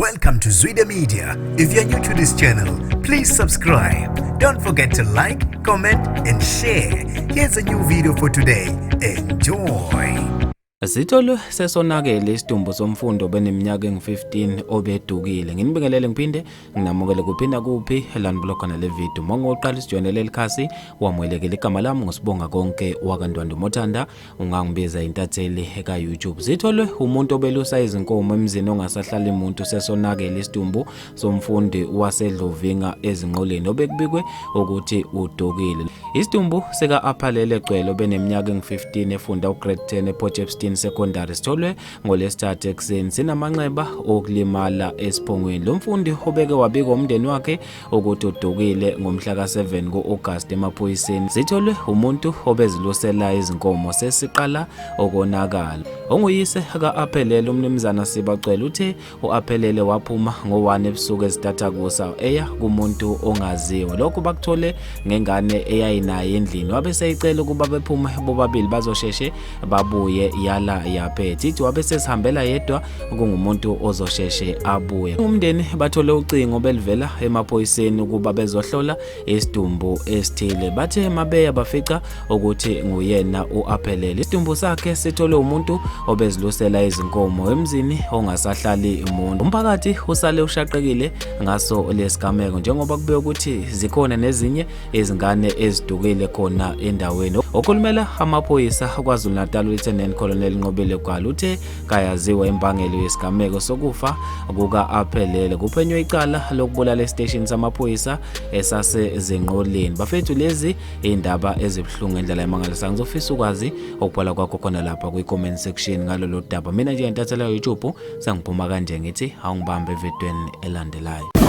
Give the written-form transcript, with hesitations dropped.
Welcome to Zwida Media. If you're new to this channel, please subscribe. Don't forget to like, comment, and share. Here's a new video for today. Enjoy. Sitholwe sesonakele isidumbu somfundi obeneminyaka engu-15 obedukile. Nginibingelele ngiphinde nginamukele kuphinda kuphi la nibuka khona le video. Uma ungoqala isijoyinele elikhasi wamukelekile. Igama lami nguSibonga Konke wakaNdwandwe Mothanda, ungangibiza intatheli ka-YouTube. Sitholwe umuntu obelusa izinkomo emzini ongasahlali muntu sesonakele isidumbu somfundi waseDlovinga eZinqoleni obekubikwe ukuthi udukile. Isidumbu sika-Aphalele Cwele obeneminyaka engu-15 efunda ugrade 10 ePort Shepstone Secondary sitholwe ngoLwesithathu ekuseni sinamanxeba okulimala esiphongweni. Lo mfundi obeke wabika umndeni wakhe ukuthi udukile ngomhla ka-7 ku-August emaphoyiseni. Sitholwe umuntu obezilusela izinkomo sesiqala ukonakala. Onguyise ka-Aphelele uMnumzana Siba Cwele uthe U-Aphelele waphuma ngo-1 ebusuku ezitathakusa eya kumuntu ongaziwa. Lokhu bakuthole ngengane eyayinaye endlini. Wabe seyicela ukuba bephume bobabili bazosheshe babuye yala yaphetha. Ithi wabe sesihambela yedwa kungumuntu ozosheshe abuye. Umndeni bathole ucingo belivela emaphoyiseni ukuba bezohlola isidumbu esithile. Bathe mabeya bafica ukuthi nguyena u-Aphelele. Isidumbu sakhe sitholwe umuntu obezilusela izinkomo emzini ongasahlali umuntu. Umphakathi usale ushaqekile ngaso lesigameko njengoba kube ukuthi zikhona nezinye izingane ezidukile khona endaweni. Okhulumela amaphoyisa KwaZulu-Natal uLieutenant Colonel Nqobile Gwala uthe kayaziwa imbangelo yesigameko sokufa kuka-Aphelele. Kuphenywe icala lokubulala esiteshini samaphoyisa esaseZinqoleni. Bafethu lezi indaba ezibuhlungu ngendlela emangalisayo. Ngizofisa ukwazi okubhala kwakho khona lapha kwi-comment section ngalolu daba. Mina nje ngintathela YouTube sengiphuma kanje ngithi awungibambe evidweni elandelayo.